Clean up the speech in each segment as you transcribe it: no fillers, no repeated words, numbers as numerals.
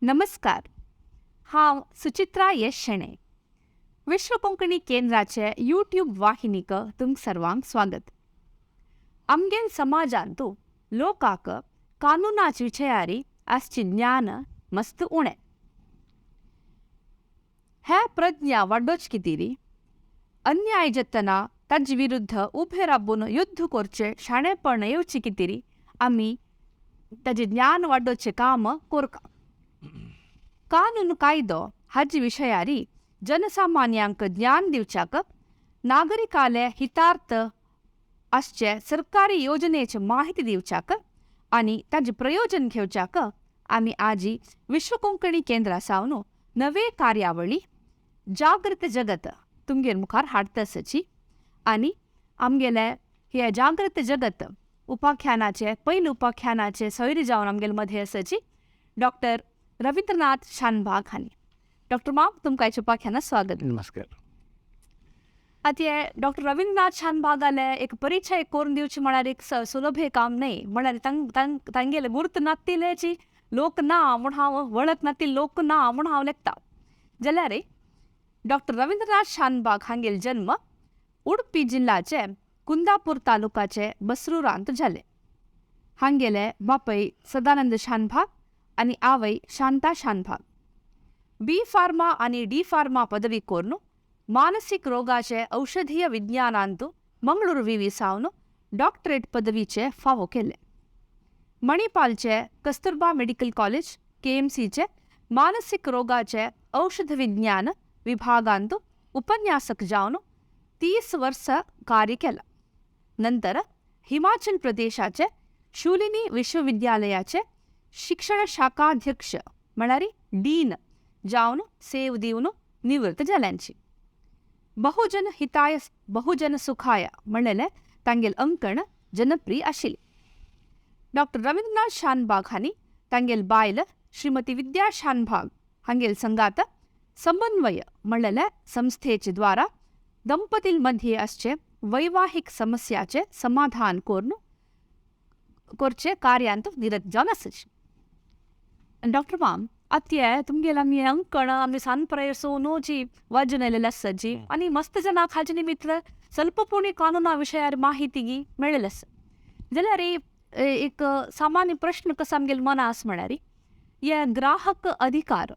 नमस्कार, हांव सुचित्रा यश शेणै. विश्व कोंकणी केंद्राचे यूट्यूब वाहिनीक तुमकां सर्वांक स्वागत. आमगेल समाजांतू लोकांक कानूनाचे विशयारी आसची ज्ञान मस्त उणें. हे प्रज्ञा वाडोवचे कितीरी अन्याय जातना ताजे विरुद्ध उबे राबून युद्ध करचें शाणेपण येवचे कितीरी आमी ताजें ज्ञान वाडोवचें काम करता. कानून कायदो हाजे विशयारी जनसामान्यांक ज्ञान दिवच्याक, नागरिकाले हितार्थ आसचे सरकारी योजनेची माहिती दिवच्याक आनी ताजें प्रयोजन घेवच्याक आमी आजी विश्व कोंकणी केंद्रा सावन नवे कार्यावळी जागृत जगत तुमगेर मुखार हाडटा आसाची. आनी आमगेले हे जागृत जगत उपाख्यानाचे पयले उपाख्यानाचे सोयरे जावन आमगेले मदें आसाची डॉक्टर रवींद्रनाथ शानभाग हांणी. डॉक्टर माम, तुमकां आयच्या उपाख्यानात स्वागत. नमस्कार. आतां हे डॉक्टर रवींद्रनाथ शानभागाले एक परिचय करून दिवचे म्हळ्यार एक सुलभ काम न्हय. म्हळ्यार तांगेले गुर्त नातिल्ल्याची लोक ना म्हूण हांव वळख नातिल्ले लोक ना म्हूण हांव लेखता. जाल्यार डॉक्टर रवींद्रनाथ शानभाग हांगेल जन्म उडपी जिल्ल्याचे कुंदापूर तालुकाचे बसरुरांत जाले. हांगेले बापय सदानंद शानभाग आनी आवय शांता शानभाग. बी फार्मा आनी डी फार्मा पदवी करून मानसीक रोगाचे औषधीय विज्ञानांत मंगळूर विवी सावन डॉक्टरेट पदवीचे फावो केले. मणिपालचे कस्तुरबा मेडिकल कॉलेज केएमसीचे मानसीक रोगाचे औषध विज्ञान विभागांत उपन्यासक जावन 30 वर्सां कार्य केलां. नंतर हिमाचल प्रदेशाचे शूलिनी विश्वविद्यालयाचे शिक्षण शाखाध्यक्ष म्हळ्यार डीन जावन सेव दिवन निवृत्त जाल्यांची. बहुजन हिताय बहुजन सुखाय म्हणलेले तांगेल अंकण जनप्रिय आशिल्लें. डॉक्टर रवींद्रनाथ शानभाग हांणी तांगेल बायल श्रीमती विद्या शानभाग हांगेल संगात समन्वय म्हणलेले संस्थेचे द्वारा दंपतील मध्ये आसचे वैवाहिक समस्याचे समाधान करून करचे कार्यांत निरत जावन आसचे. डॉक्टर माम, आतां तुमगेले आमी अंकण आमी सान प्रयसोनूची वाजून आयलेले आसाची आनी मस्त जनाक हाजे निमित्त ಸ್ವಲ್ಪ पुणी कानूना विशयार माहिती मेळ्ळेले आसा. जाल्यार एक सामान्य प्रश्न कसो आमगेले मना आसा म्हळ्यार हे ग्राहक अधिकार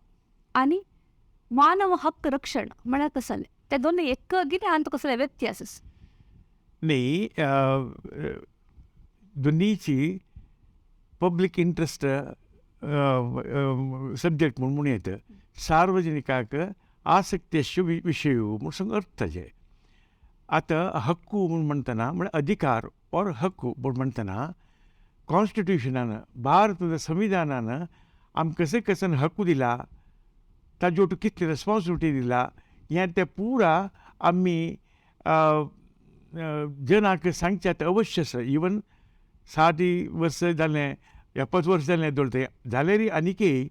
आनी मानव हक्क रक्षण म्हळ्यार कसलें ते दोनूय एक कितें हातूंत कसले व्यत्यास आसा? न्ही, दोनीची पब्लीक इंट्रस्ट सब्जेक्ट म्हूण म्हणूं येता. सार्वजनिकाक आसक्ती आसच्यो विशय म्हूण अर्थ ताजे. आतां हक्कू म्हूण म्हणटना म्हळ्यार अधिकार ऑर हक्कू म्हूण म्हणटना कॉन्स्टिट्युशनान, भारताच्या संविधानान आमकां कशें कशें हक्कू दिला, ताजे वटून कितली रेस्पोन्सिबिलिटी दिला, हें तें पुरा आमी जनाक सांगचें आतां अवश्य आसा. इवन 60 वर्सां जालें, 70 वर्सां जालें दवरता जाल्यारय आनीकय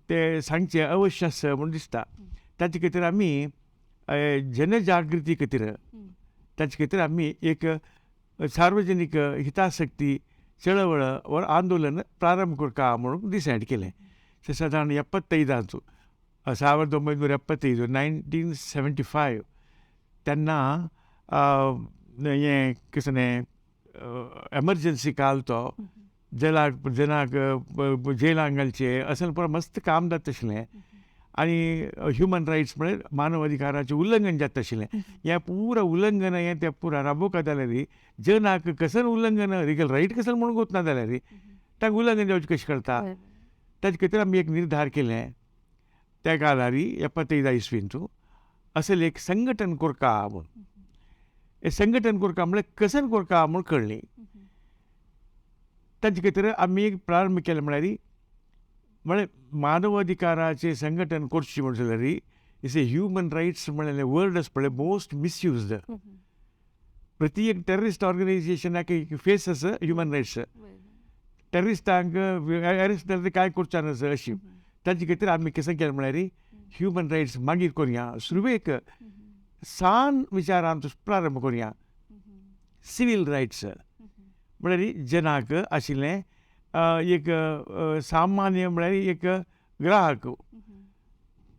तें सांगचें अवश्य आसा म्हूण दिसता. ताचे खातीर आमी जनजागृती खातीर ताचे खातीर आमी एक सार्वजनीक हितासक्ती चळवळ वा आंदोलन प्रारंभ करता म्हणून डिसायड केलें. सादारण 75 1975 1975 तेन्ना हें कितें एमर्जन्सी काल तो जेलाक जनाक जेलांक घालचे अशें पुरो मस्त काम जाता आशिल्लें आनी ह्युमन रायट्स म्हळ्यार मानव अधिकाराचें उल्लंघन जाता आशिल्लें. हें पुरा उल्लंघन हें तें पुरा राबोवका जाल्यार जनाक कसलें उल्लंघन लिगल रायट कसलें म्हणून गोत ना जाल्यार ताका उल्लंघन जावचें कशें कळटा. ताजे खातीर आमी एक निर्धार केलें त्या काळारी 75 इस्वींतू असलें एक संघटन करता म्हूण. हें संघटन करता म्हळ्यार कशें करता म्हूण कळ्ळें. ताजे खातीर आमी एक प्रारंभ केलें म्हळ्यार म्हळ्यार मानव अधिकाराचें संघटन करचें म्हण जाल्यार is a human rights म्हणलें वर्ड आसा पळय मोस्ट मिसयूज्ड. प्रति एक टेररिस्ट ऑर्गनायझेशनाक एक फेस आसा ह्युमन रायट्स. टेररिस्टांक अरेस्ट जाल्यार कांय करचें नासा अशी. ताजे खातीर आमी कशें केलें म्हळ्यार ह्युमन रायट्स मागीर करुया, सुरवेक सान विचारान प्रारंभ करुया. सिवील रायट्स म्हळ्यार जनाक आशिल्लें एक सामान्य म्हळ्यार एक ग्राहक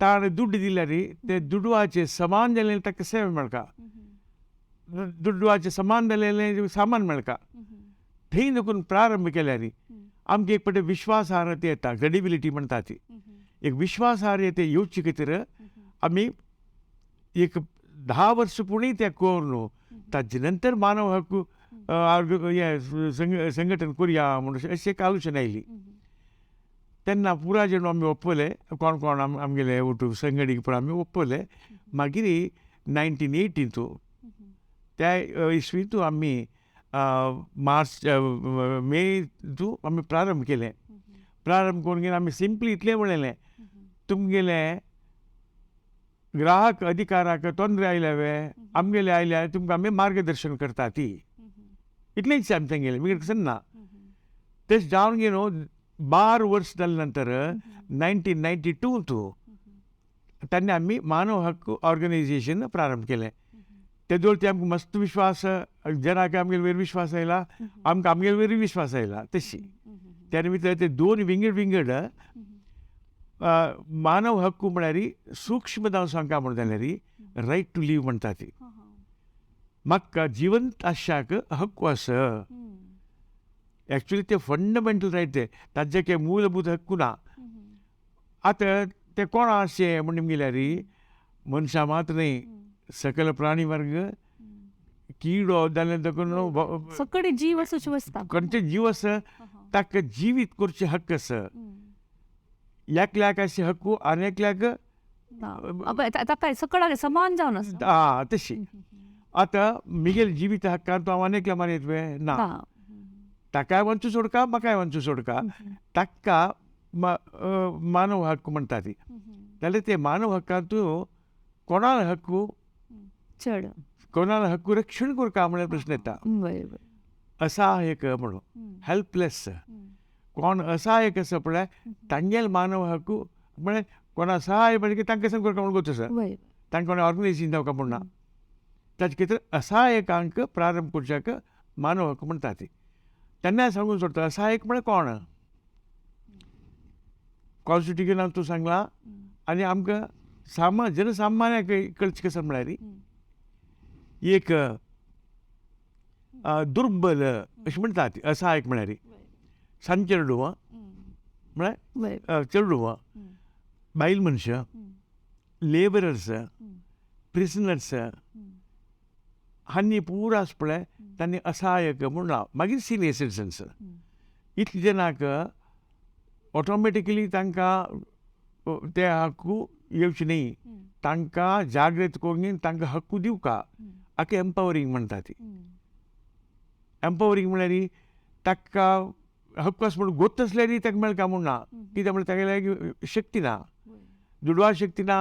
ताणें दुड्ड दिल्यार ते दुडवाचे समान जालें ताका सेवे मेळटा, दुडवाचें समान जालें सामान मेळटा. थंय देखून प्रारंभ केल्यार आमकां एक पटे विश्वासार्हता येता, क्रेडिबिलिटी म्हणटा ती. एक विश्वासार्हता येवचे खातीर आमी एक 10 वर्सां पुणी तें करून ताजे नंतर मानव हक्क हें संघटन करुया म्हणून अशी एक आलोचना आयली. तेन्ना पुरा जेन्ना आमी ओपले कोण कोण आमगेले ओटू संघटीक पुरा आमी ओपले. मागीर 1982 त्या इस्वींतू आमी मार्च मे तूं आमी प्रारंभ केलें. प्रारंभ करून आमी सिंपली इतलें म्हणलें, तुमगेलें ग्राहक अधिकाराक तोंदरे आयल्या वे आमगेले आयल्या तुमकां आमी मार्गदर्शन करता ती, इतलेंच आमी तेंगेलें मागीर कशें ना. तशें जावन गेलो 12 वर्स जाले नंतर 1992 तूं तेन्ना आमी मानव हक्क ऑर्गनायझेशन प्रारंभ केलें. ते दोळ ते आमकां मस्त विश्वास, जनाक आमगेले वयर विश्वास आयला, आमकां आमगेले वयर विश्वास आयला. तशी त्या निमित्त ते दोन विंगड विंगड मानव हक्क म्हळ्यार सूक्ष्म जावन सांगता म्हणून जाल्यार रायट टू लीव म्हणटा ती. म्हाका जिवंत आसच्याक हक्क आसा. एक्चुली ते फंडमेंटल रायट ते ताजे काय मूलभूत हक्क ना. आतां ते कोण आसचें म्हणून गेल्यार मनशां मात्र न्ही, सकल प्राणी वर्ग, किडो जाल्यार देखून सगळे जीव आसूच वसता, खंयचे जीव आसा ताका जिवीत करचे हक्क आसा. एकल्याक अशे हक्क आनी एकल्याक ताका सगळ्याक समान जावन आसा. आं तशी आतां मिगेल जिवीत हक्कान तूं हांव आनी एकल्या मारयत वे ना, ताकाय वचूं सोडका म्हाकाय वचूं सोडका, ताका मानव हक्क म्हणटा ती. जाल्यार ते मानव हक्कान तूं कोणाल हक्क चड कोणाल हक्क रक्षण करता म्हळ्यार प्रश्न येता. असहायक म्हणून हेल्पलेस कोण असहायक आसा पळय तांगेल मानव हक्क म्हळ्यार कोणा सहाय म्हणजे तांकां सांग करता म्हूण गोत आसा, तांकां कोणा ऑर्गनायझेशन जावका म्हूण ना. ताचे खातीर असहायकांक प्रारंभ करच्याक मानव हक्क म्हणटा ती. तेन्ना सांगून सोडटा असहायक म्हळ्यार कोण, कॉन्स्टिट्युशनान तूं सांगलां आनी आमकां जनसामान्याक कळचें कशें म्हळ्यार एक दुर्बल अशें म्हणटा ती असहायक म्हळ्यार सान चेडवां म्हळ्यार चेडवां, बायल मनशां, लेबरर्स, प्रिजनर्स हांणी पुरा आसा पळय तांणी असहायक म्हूण ना. मागीर सिनियर सिटीजन्स इतले जाणांक ऑटोमॅटिकली तांकां ते हक्क येवचे न्ही, तांकां जागृत करून तांकां हक्क दिवका, हाका एम्पावरींग म्हणटा ती. एम्पावरींग म्हळ्यार ताका हक्क आसा म्हूण गोत आसल्यार ताका मेळटा म्हूण ना, कित्याक म्हळ्यार तागेले शक्ती ना, दुडवा शक्ती ना,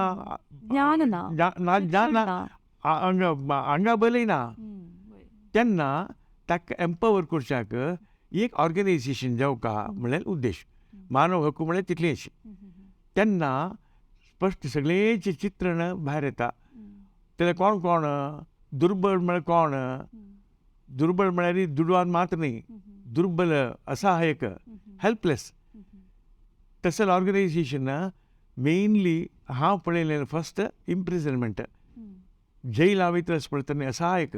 ज्ञान ना, ज्ञान ना, आंगा बलय ना. तेन्ना ताका एम्पावर करच्याक एक ऑर्गनायझेशन जावका म्हळ्यार उद्देश मानव हक्क म्हळ्यार तितलेंच. तेन्ना स्पश्ट सगळेंचें चित्रण भायर येता. तेन्ना कोण कोण दुर्बळ म्हळ्यार कोण, दुर्बळ म्हळ्यार दुडवान मात्र न्ही, दुर्बल असहायक हेल्पलेस. तसें ऑर्गनायझेशन मेनली हांव पळयलें फर्स्ट इम्प्रिजनमेंट, जेला वयता आसता पळय तेन्ना असहायक,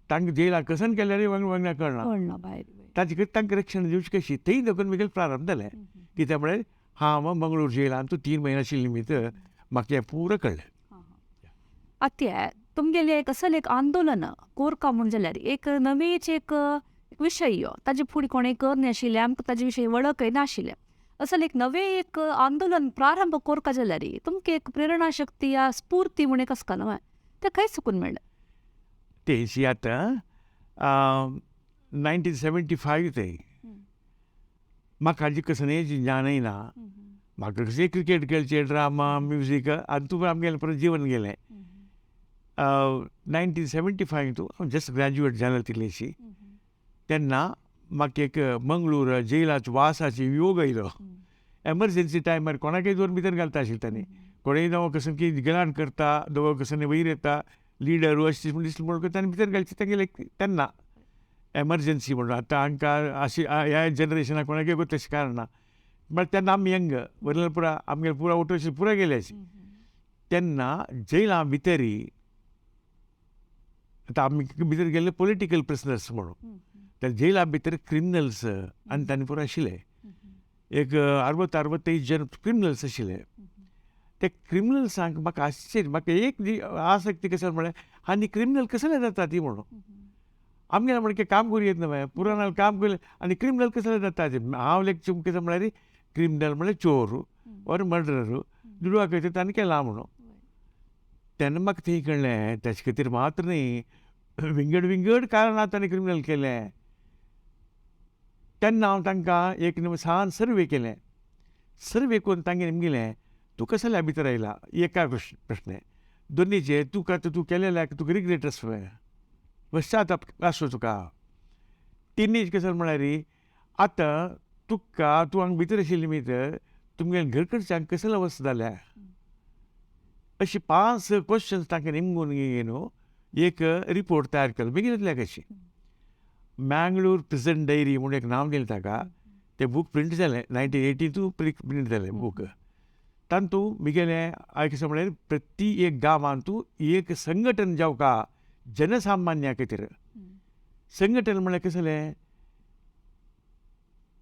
तांकां जेला कसन केल्यार वांगडा वांगडा कळना, ताचे खातीर तांकां रक्षण दिवचें कशी थंय देखून म्हगेलें प्रारंभ जालें. कित्याक म्हळ्यार हांव मंगळूर जेलान तूं 3 म्हयने आशिल्ले निमित्त म्हाका हें पुरो कळ्ळें. आतां तुमगेलें एक असलें एक आंदोलन कोरका म्हूण जाल्यार एक नवीच एक विशय, ताजे फुडें कोणें करनाशिल्लें, आमकां ताजे विशयी वळखय नाशिल्लें. असलें एक नवें एक आंदोलन प्रारंभ कोरका जाल्यार तुमकां एक प्रेरणा शक्ती या स्फूर्ती म्हूण एक आसता न्हय, तें खंय चुकून मेळ्ळें? तेशी आतां 1975 ते म्हाका हाजी कसलेंच ज्ञानय ना, म्हाका कशें क्रिकेट खेळचें, ड्रामा, म्युजीक आनी तूं आमगेलें परत जीवन गेलें. 1975 तूं हांव जस्ट ग्रॅज्युएट जालें तितलेशी तेन्ना म्हाका एक मंगळूर जेलाचो वासाची योग आयलो. एमर्जन्सी टायमार कोणाकय दवर भितर घालता आशिल्लें तांणी, कोणूय जावं कसो की गलांट करता, दोगो कसो वयर येता लिडर अशें म्हूण दिसलें म्हणून तांणी भितर घालचें तांगेलें तेन्ना एमर्जन्सी म्हणून. आतां हांकां अशी ह्या जनरेशनाक कोणाकय तशें कारण ना. म्हळ्यार तेन्ना आमी यंग वरलें पुरा आमगेले पुरा ओटो पुरा गेले तेन्ना जेलां भितरी आतां आमी भितर गेल्ले पॉलिटिकल प्रिजनर्स म्हणून त्या जेला भितर क्रिमिनल्स आनी तांणी पुरा आशिल्ले एक 60-65 जण क्रिमिनल्स आशिल्ले. ते क्रिमिनल्सांक म्हाका आश्चर्य, म्हाका एक आसक्ती कशें म्हळ्यार आनी क्रिमिनल कसले जाता ती म्हणून आमगेले म्हणके काम करूं येत न्हय पुराणान काम केलें आनी क्रिमिनल कसले जाता ते. हांव लेगीत कितें म्हळ्यार क्रिमिनल म्हळ्यार चोर ऑर मर्डरर दुडवा खातीर ताणें केलां म्हणून. तेन्ना म्हाका थंय कळ्ळें तेजे खातीर मात्र न्ही विंगड विंगड कारणां ताणें क्रिमिनल केलें. तेन्ना हांव तांकां एक सान सर्वे केलें. सर्वे करून तांगें निमगेलें तूं कसल्या भितर आयला एका प्रश्न, दोनीचे तुका तूं केलेल्याक तुका रिग्रेट आसू पश्चाताप आसूं तुका, तिन्ही कशें म्हळ्यार आतां तुका तूं हांगा भितर आशिल्ली भितर तुमगेले घर कडच्यांक कसले अवस्था जाल्या अशी 5 क्वेश्चन्स तांकां निमगून न्हू एक रिपोर्ट तयार केलो बेगीन कशी. मँगलोर प्रिजन डायरी म्हणून एक नांव दिलें ताका. तें बूक प्रिंट जालें 1982 प्रिंट जालें बूक. तातूंत म्हगेलें कशें म्हळ्यार प्रति एक गांवांतू एक संघटन जावका जनसामान्या खातीर. संघटन म्हळ्यार कसलें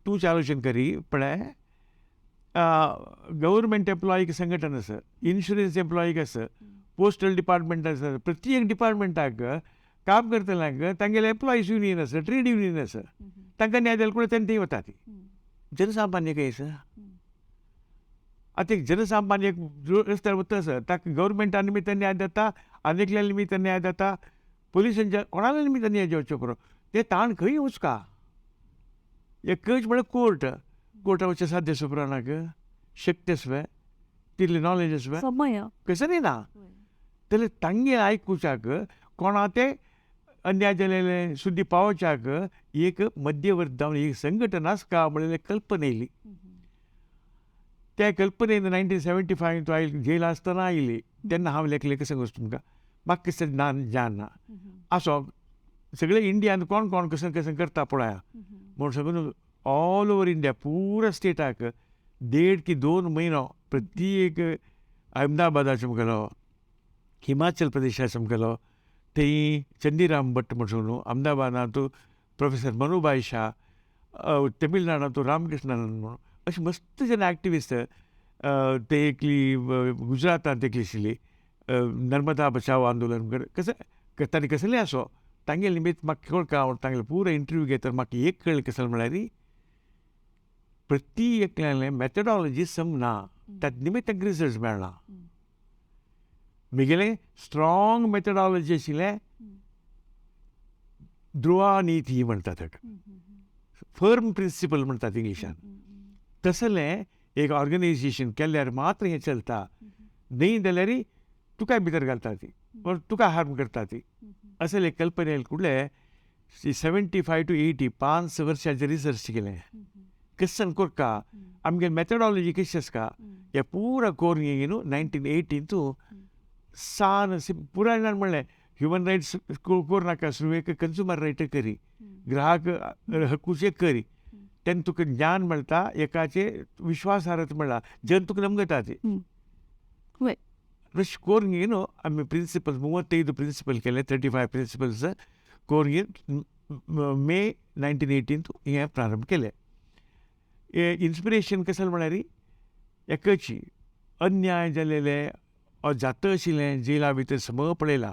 तूं आलोचन करी पळय गव्हर्मेंट एम्प्लॉईक संघटन आसा, इन्शुरन्स एम्प्लॉईक आसा, पोस्टल डिपार्टमेंट आसा, प्रत्येक डिपार्टमेंटाक काम करतल्यांक तांगेले एम्प्लॉईज युनियन आसा, ट्रेड युनियन आसा, तांकां न्याय जाल्यार तेन्ना थंय वता ती. जनसामान्य खंय आसा? आतां एक जनसामान्य रस्त्यार वता आसा ताका गव्हर्मेंटा निमित्तान न्याय जाता, आनी एकल्या निमित्तान न्याय जाता, पोलिसांच्या कोणाल्या निमित्तान न्याय जावचो बरो ते ताण खंय वचका. एकच म्हळ्यार कोर्ट, कोर्टा वचचें साध्य सुप्राणाक शक्य आसवे तितली नॉलेज आसवे समय कसं ना जाल्यार तांगे आयकुच्याक कोणा ते अन्याय जालेले सुद्दी पावोवच्याक एक मध्यवर्ती जावन एक संघटन आसका म्हणलेली कल्पना येयली. त्या कल्पनेन 1975 तो आयली जेल आसतना आयली तेन्ना हांव लेखले कशें सांगू तुमकां म्हाका कशें ना ज्ञान ना आसो सगळे इंडियान कोण कोण कशें कशें करता पळया म्हूण सगळें ऑल ओवर इंडिया पुरा स्टेटाक 1.5 की 2 म्हयनो प्रत्येक अहमदाबादाचो गेलो, हिमाचल प्रदेशाचो गेलो, थंय चंदीराम भट्ट म्हणून अहमदाबादांत प्रोफेसर मनुभाई शाह, तमिळनाडांत रामकृष्णानंद म्हणून अशें मस्त जण एक्टिविस्ट. ते एकली गुजरातांत एकली आशिल्ली नर्मदा बचाव आंदोलन कशें तांणी कसलें आसो तांगेले निमित्त म्हाका कळका तांगेले पुरो इंटरव्यू घेतना म्हाका एक कळ्ळें कशें म्हळ्यार प्रति एकल्यालें मेथडॉलॉजी सम ना, त्या निमित्त तांकां रिजल्ट मेळना. म्हगेलें स्ट्रॉंग मेथडॉलॉजी आशिल्लें ध्रुवा नीती म्हणटा ताका, फर्म प्रिंसिपल म्हणटात इंग्लिशान. तसलें एक ऑर्गनायझेशन केल्यार मात्र हें चलता, न्ही जाल्यार तुका भितर घालता ती तुका हार्म करता ती. असले कल्पने कुडले 75 to 80 5 वर्सांचे रिसर्च केलें कसन कोरका आमगे मेथडॉलॉजी कशी आसका हे पुरा कोरून न्हू 1982 सान पुराय म्हणलें ह्युमन रायट्स कोर नाका सुरवेक कंज्युमर रायट करी, ग्राहक हक्कूचे करी, तेन्ना तुका ज्ञान मेळटा, एकाचे विश्वासार्हता मेळटा, जन तुका नमगता ती. तशें करून न्हू आमी प्रिंसिपल 35 प्रिंसिपल केले, 35 प्रिंसिपल्स करून मे 1918 हें प्रारंभ केलें. इन्स्पिरेशन कशें म्हळ्यार एकची अन्याय जालेले जाता आशिल्लें जेला भितर सम पळयला.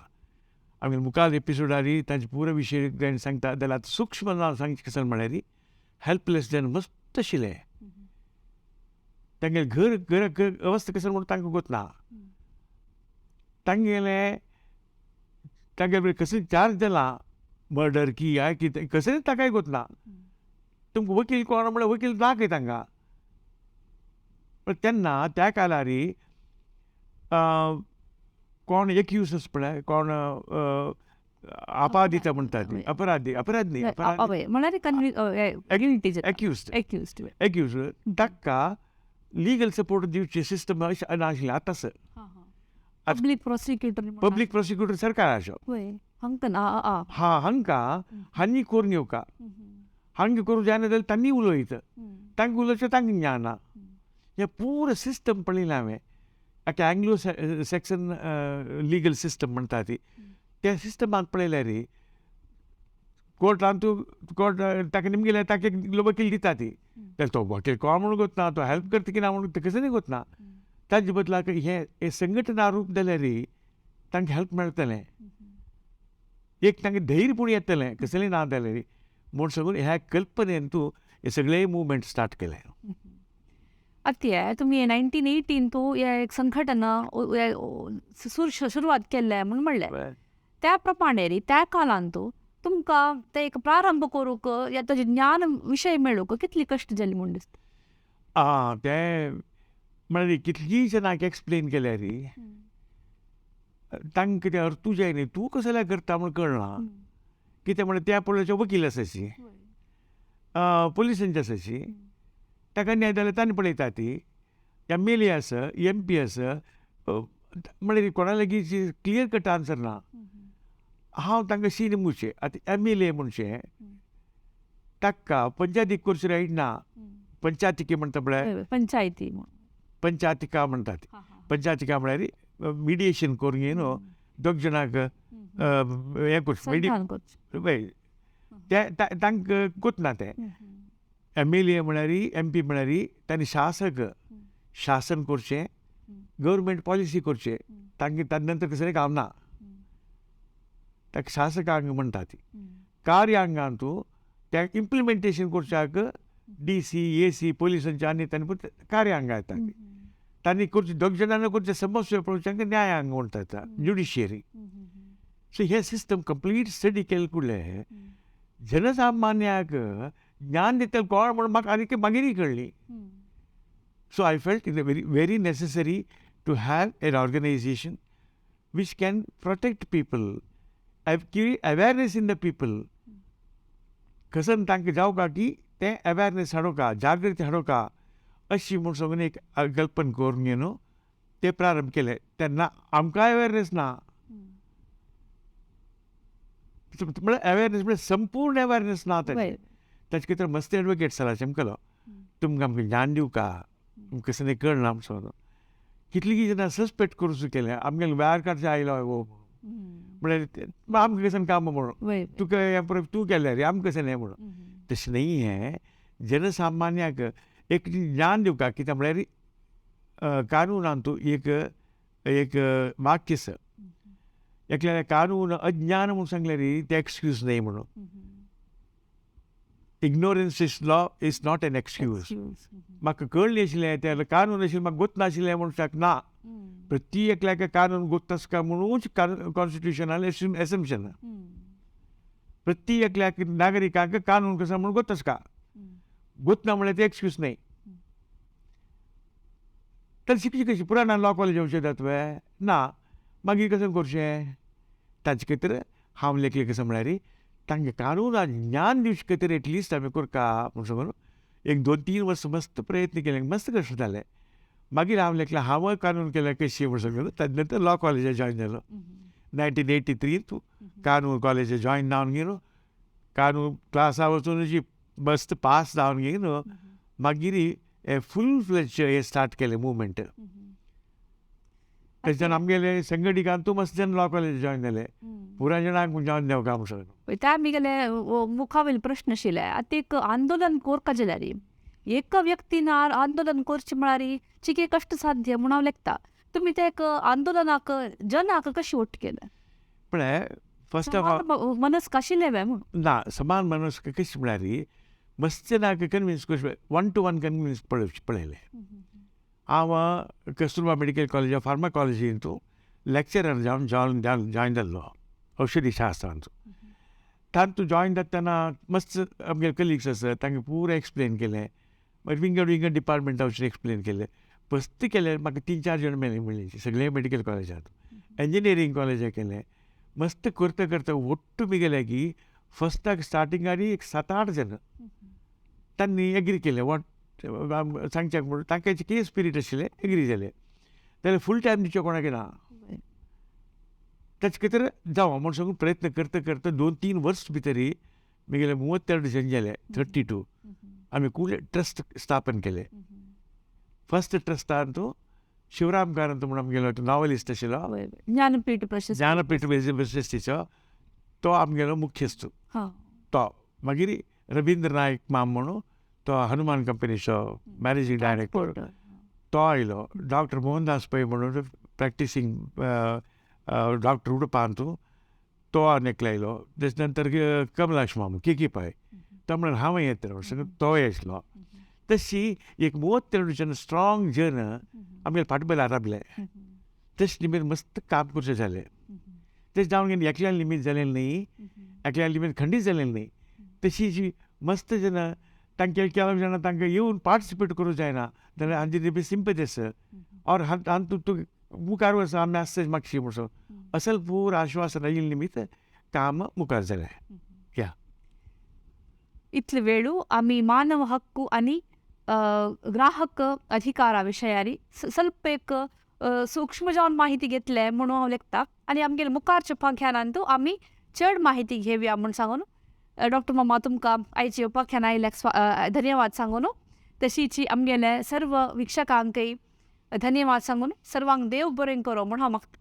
आमी मुखार एपिसोडारी तांचे पुरो विशय ताणें सांगता जाल्यार आतां सूक्ष्म नांव सांगचें कशें म्हळ्यार हेल्पलेस जन मस्त आशिल्ले, तांगेलें घर घर अवस्था कशें म्हणून तांकां गोत ना, तांगेलें तांगेले कसलें चार्ज जाला मर्डर की या कितें कसलें ताकाय गोत ना. तुमकां वकील कोण म्हळ्यार वकील दाखय तांकां. पण तेन्ना त्या काळारी कोण एक्यूज आसा पळय, कोण आपादिता म्हणटा ती, अपराधी, अपराध न्ही, एक्यूज, एक्यूज ताका लिगल सपोर्ट दिवची सिस्टम अशें नाशिल्लें. आतां sir public prosecutor, public prosecutor सरकाराचो हा हांकां हांणी करून घेवका, हांगा करूं जायना जाल्यार तांणी उलयता, तांकां उलोवचें तांकां ज्ञान ना. हें पुरो सिस्टम पळयलें हांवें. आतां एंग्लो सॅक्सन लिगल सिस्टम म्हणटा ती, त्या सिस्टमांत पळयल्यार कोर्टान तूं कोर्ट ताका निमगेले ताका एक वकील दिता ती, तर तो वकील कोण म्हणून गोतना, तो हेल्प करता की ना म्हणून कसं न्ही गोतना. ताजे बदलाक हें संघटना रूप जाल्यार तांकां हेल्प मेळटलें, एक तांकां धैर्य पूण येतलें कसलें ना जाल्यार म्हूण सगळें ह्या कल्पनेन तूं हे सगळे मुवमेंट स्टार्ट केलें. आतां तुमी 1918 तूं एक संघटना सुरवात केल्ले म्हूण म्हणलें, त्या प्रमाणे रे त्या काळांत तुमकां ते एक प्रारंभ करूंक या ताजें ज्ञान विशय मेळूंक कितली कश्ट जाली म्हूण दिसता? आं, तें म्हळ्यार कितलीय जाणांक एक्सप्लेन केल्यार तांकां कितें अर्थूय जायना, तूं कसलें करता म्हूण कळना. कितें म्हळ्यार त्या पळोवचे वकील आसाची, पोलिसांचे आसाची, ताका न्याय जाल्यार तांणी पळयता ती, एम एल ए आसा, एम पी आसा, म्हळ्यार कोणा लागीं क्लियर कट आन्सर ना. हांव तांकां शी निमूचें आतां एम एल ए म्हणचें ताका पंचायतीक करचें रायट ना. पंचायतिके म्हणटा पळय, पंचायती पंचायतिका म्हणटात. पंचायतिका म्हळ्यार मिडिएशन करून न्हू दोग जाणांक हें करचें, पळय ते तांकां कोतना तें. एम एल ए म्हळ्यार एम पी म्हळ्यार तांणी शासक शासन करचें, गव्हर्मेंट पॉलिसी करचें, तांकां ताजे नंतर कसलें काम ना. ताका शासकांग म्हणटा ती. कार्यांगान तूं त्या इम्प्लिमेंटेशन करच्याक डी सी ए सी पोलिसांचे आनी तांणी कार्यांग येता. तांणी करचे दोग जाणांनी करचे समस्या पळोवच्याक न्यायांग म्हणटा, ज्युडिशियरी. सो हे सिस्टम कंप्लीट स्टडी केले कुडले जनसामान्याक ज्ञान दितले कोण म्हूण म्हाका आनी मागीरय कळ्ळी. So I felt it very very necessary to have an organisation which can protect people, create awareness in the people. कसन तांकां जावका की तें अवेरनेस हाडोवका, जागृती हाडोवका, अशी म्हूण सगळें एक कल्पना करून न्हू तें प्रारंभ केलें. तेन्ना आमकां अवेरनेस ना, म्हळ्यार अवेरनेस म्हळ्यार संपूर्ण अवेरनेस ना. ताचें ताचे खातीर मस्त एडवोकेट सराचें केलो, तुमकां आमकां ज्ञान दिवका, तुमकां कसलें कळना म्हणून कितलीं जाणां सस्पेक्ट करूं केलें. आमगेले वेळार काडचें आयलो हो म्हळ्यार आमकां कशें काम म्हणून तुका हें परत तूं केल्यार रे आमकां कशें न्हय म्हणून. तशें न्ही, हें जनसामान्याक एक ज्ञान दिवका. कित्याक म्हळ्यार कानूनान तूं एक एक वाक्य आसा, एकल्या कानून अज्ञान म्हूण सांगल्यार तें एक्सक्यूज न्हय म्हणून. Ignorance is law is not an excuse. म्हाका कळ्ळें आशिल्लें तें कानून आशिल्लें, म्हाका गोत नाशिल्लें म्हूण ना. प्रत्येक एकल्याक कानून गोत आसता म्हणून कॉन्स्टिट्युशनान एसम्पशन. प्रत्येक एकल्याक नागरिकांक कानून कसो म्हणून गोत आसता, गोत ना म्हळ्यार तें एक्सक्यूज न्हय. तर शिकची कशी पुराणान लॉ कॉलेज वचचें जाता ना, मागीर कशें करचें? ताचे खातीर हांव लेखलें कशें म्हळ्यार तांकां कानून ज्ञान दिवचे खातीर एटलिस्ट आमी करता म्हूण सांगून एक 2-3 वर्सां मस्त प्रयत्न केले, मस्त कशें जालें. मागीर हांव लेखलें हांवूय कानून केलें कशी म्हूण सांगून. ताजे नंतर लॉ कॉलेजाक जॉयन जालो 1983 कानून कॉलेजाक जॉयन जावन गेलो. कानून क्लासा वचून अशी मस्त पास जावन गेलो. मागीर हे फूल फ्लेज हे स्टार्ट केलें मुवमेंट. ताच्यान आमगेले संघटिकान तूं मस्त जन लॉ कॉलेज जॉयन जाले, पुराय जाणांक जॉयन जावका म्हूण सांगून. त्या आमगेले मुखावेले प्रश्न आशिल्ले आतां एक आंदोलन कोरका जाल्यार एका व्यक्तीन आंदोलन करचें म्हळ्यार चिके कश्ट साध्य म्हूण हांव लेखता. तुमी ते एक आंदोलनाक जनाक कशें वट केलें? पळय फर्स्ट ऑफ ऑल मनस्क आशिल्लें वे म्हूण ना, समान मनस्क कशें म्हळ्यार मस्त जाणांक कन्विन्स करचें, 1 to 1 convince पळयलें. हांव कस्तुरबा मेडिकल कॉलेज फार्माकॉलॉजींतू लेक्चरर जावन जॉयन जाल्लो औषधी शास्त्रांचो. तातूंत जॉयन जाता तेन्ना मस्त आमगे कलिग्स आसा तांकां पुरो एक्सप्लेन केलें, मागीर विंगड विंगड डिपार्टमेंटा वचून एक्सप्लेन केलें. मस्त केलें, म्हाका 3-4 जाण मेळ्ळे म्हणलें सगळे मेडिकल कॉलेजांत, इंजिनियरींग कॉलेजाक केलें. मस्त करता करता ಒಟ್ಟು मिगेले की फस्टाक स्टार्टिंगाक एक 7-8 जाण तांणी एग्री केलें. वॉट सांगच्याक म्हणून तांकां कितें स्पिरीट आशिल्लें एग्री जालें. जाल्यार फूल टायम दिवचें कोणाक ना, ताचे खातीर जावं म्हूण सांगून प्रयत्न करता करता 2-3 वर्स भितरी मिगेले 32 जण जाले, 32. आमी कुले ट्रस्ट स्थापन केले. फर्स्ट ट्रस्टांतू शिवराम कारंत म्हूण आमगेलो नॉवेलिस्ट आशिल्लो. वय वय. ज्ञानपीठ प्रशस्ती. ज्ञानपीठ प्रशस्तीचो तो आमगेलो मुख्यस्थ. तो मागीर रवींद्र नायक माम म्हणून तो हनुमान कंपनीचो मॅनेजींग डायरेक्टर तो आयलो. डॉक्टर मोहनदास पै म्हणून प्रॅक्टिसींग डॉक्टर उडपांतू तो आनी एकलो आयलो. तेजे नंतर कमलाश माम के के पै तो म्हणून हांव येतलो तोय आसलो. तशी एक 32 जन स्ट्रॉंग जन आमगेले फाटबलार राबले. तशें निमित्त मस्त काम करचें जालें. तशें जावन एकल्यान निमित्त जालें न्ही, एकल्यान निमित्त खंडीत जालें न्ही. तशी जी मस्त जन तांचे केला जाणा तांकां येवन पार्टिसिपेट करूं जायना जाल्यार हांची ती सिंपती आसा और हांतूत तूं मुखार वच आमी आसता मागशी म्हणसो असल पूर आश्वासन आयिल्ले निमित्त काम मुखार जालें. या इतले वेळू आमी मानव हक्कू आनी ग्राहक अधिकारा विशयारी ಸ್ವಲ್ಪ एक सूक्ष्म जावन माहिती घेतले म्हणून हांव लेखता आनी आमगेले मुखारच्या उपाख्यानांतू आमी चड माहिती घेवया म्हूण सांगून डॉक्टर मामा तुमकां आयचे उपाख्यान आयिल्ल्याक धन्यवाद सांगून, तशीच आमगेले सर्व वीक्षकांकय धन्यवाद सांगून सर्वांक देव बरें करो म्हूण हांव मागता.